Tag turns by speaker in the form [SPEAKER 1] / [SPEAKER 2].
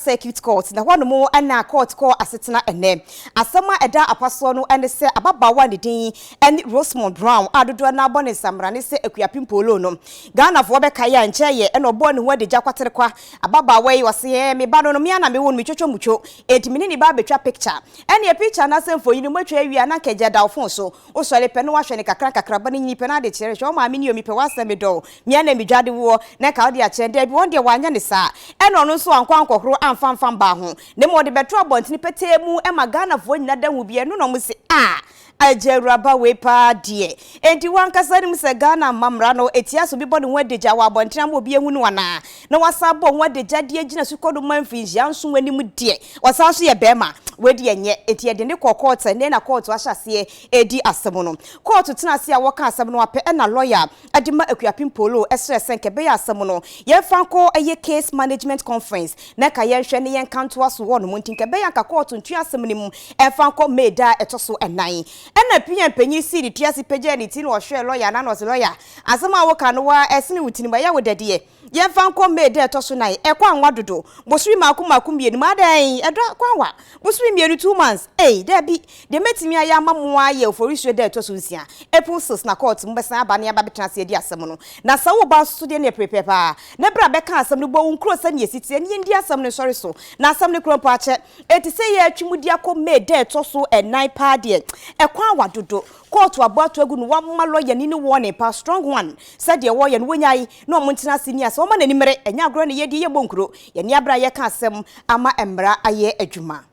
[SPEAKER 1] Circuit Court, na hɔnom na court kɔɔ asetena ɛnnɛ. Asɛm a ɛda apasoɔ no ne sɛ ababaawa a ne din ne Rosemond Brown a dodoɔ no ara bɔ ne nsamrane sɛ Akuapem Polo no, Ghanafoɔ bɛkae a nkyɛeɛ na ɔbɔɔ ne ho adagya kwaterekwa. Ababaawa yi, ɔse, Ɛɛ, me ba no no, me ara na mewo no, metwotwo mutwo, enti me ne ne ba abɛtwa picture. Ɛnneɛ picture anaasɛ mfonini no moatwa awie a na anka agya da wo phone so. Wosɔre pɛ na woahwɛ no kakra nkakra, ba no nyini pɛ na ade kyerɛ, hwɛ wo maame ni o, mepɛ w'asɛm, medɔ wo, me ara na medwade woɔ, na nka wode akyerɛ. Dabi, wɔn deɛ wɔanyɛ no saa. Ɛna ɔno nso ankɔ ankɔhoro amfa amfa mmaa ho, na mmom ɔde bɛtoo abɔntene petee mu ma Ghanafoɔ nyina da hu bi, ɛno na wɔn se, Ah! Agya awuraba wei paa deɛ. Enti wo ankasa nim sɛ Ghana ammammra no, ɛtia sɛ obi bɔ ne ho adagya wɔ abɔntene ama obi ahu no anaa? Na wasan abɔ ho adagya de agyina sukɔdoma mfirinhyia nson anim deɛ, ɔsan nso yɛ barima. Wei deɛ ɛnyɛ. Enti yɛde no kɔɔ kɔɔto, ɛnnɛ na kɔɔto ahyɛ aseɛ redi asɛm no. Kɔɔto tena ase a wɔka asɛm no ara pɛ na lɔya de ma Akuapem Polo srɛ sɛ nka ɛbɛyɛ asɛm no yɛmfa nkɔ ɛyɛ case management conference na nka yɛnhwɛ ne yɛnka ntoa so hɔ nom nti nka ɛbɛyɛ anka kɔɔto ntua asɛm no mu mfa nkɔ May da a ɛtɔ so nnan. Ɛna PM panyin sii ne ti ase pagyaa ne ti na ɔhwɛɛ lɔya no ano ɔse lɔya asɛm a woka no waa ɛsene wo tirim ɛyɛ wo dɛ deɛ Yɛmfa nkɔ May da a ɛtɔ so nan. Ɛkɔ anwa dodo. Bosome mmaako mmaako mmienu mu. Adɛn? Ɛdɔ akɔ anwa. Bosome mmienu, 2 months. Ei, daabi. Deɛ mɛtumi ayɛ ama mo ara yɛ Oforisuo da a ɛtɔ so nsia, April 6, na kɔɔto mobɛsan aba na yɛaba abɛtena ase adi asɛm no. Na sɛ woba nso so deɛ, ɛnneɛ prepare paa. Na berɛ a bɛka asɛm no, bɔ wo nkuro sɛdeɛ ɛsi teɛ na yɛndi asɛm no nsɔre so. Na asɛm no kura mpo akyɛ. Enti sɛ yɛretwe mu de akɔ May da a ɛtɔ so nnan paa deɛ, ɛkɔ awa dodo. Kɔɔto abɔ ato agu no, wɔama lɔyani no warning paa, strong one, sɛ deɛ wɔreyɛ no wɔnyae na wɔn ntena ase ni asɛm. Wɔma n'ani mmere, ɛnyɛ agorɔ na yɛredi, yɛmmɔ nkuro. Yɛn ani abere a yɛreka asɛm ama mmara ayɛ adwuma.